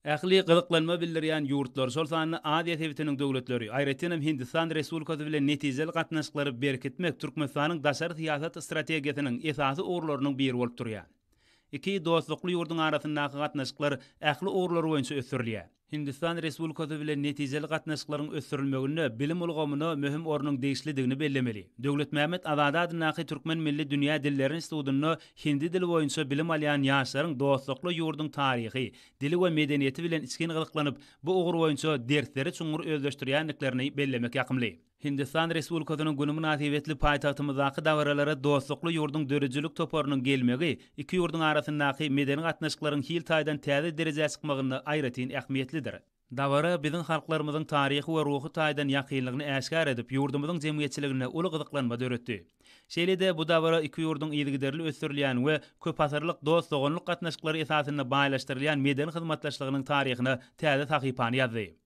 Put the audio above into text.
Ähli gyzyklanma bildirýän ýurtlar, şol sanda Aziýa sebitiniň döwletleri, aýratynam Hindistan Respublikasy bilen netijeli gatnaşyklary berkitmek Türkmenistanyň daşary syýasat strategiýasynyň esasy ugurlarynyň biri bolup durýar. Iki dostlukly ýurduň arasyndaky gatnaşyklar ähli ugurlar boýunça ösdürilýär. Hindistan Respublikasy bilen netijeli gatnaşyklaryň ösdürilmeginde bilim ulgamyna möhüm ornuň degişlidigini bellemeli. Döwletmämmet Azady adyndaky Türkmen milli dünýä dilleri institutynda hindi dili boýunça bilim alýan ýaşlaryň dostlukly ýurduň taryhy, dili we medeniýeti bilen içgin gyzyklanyp, bu ugur boýunça dersleri çuňňur özleşdirýändiklerini bellemek ýakymly. Hindistan Respublikasynyň güni mynasybetli paýtagtymyzdaky dabaralara dostlukly ýurduň döredijilik toparynyň gelmegi iki ýurduň arasyndaky medeni gatnaşyklaryň hil taýdan täze derejä çykmagynda aýratyn ähmiýetlidir. Dabara biziň halklarymyzyň taryhy we ruhy taýdan ýakynlygyny äşgär edip, ýurdumyzyň jemgyýetçiliginde uly gyzyklanma döretdi. Şeýle-de bu dabara iki ýurduň yzygiderli ösdürilýän we köpasyrlyk dost-doganlyk gatnaşyklary esasynda baýlaşdyrylýan medeni hyzmatdaşlygynyň taryhyna täze sahypany ýazdy.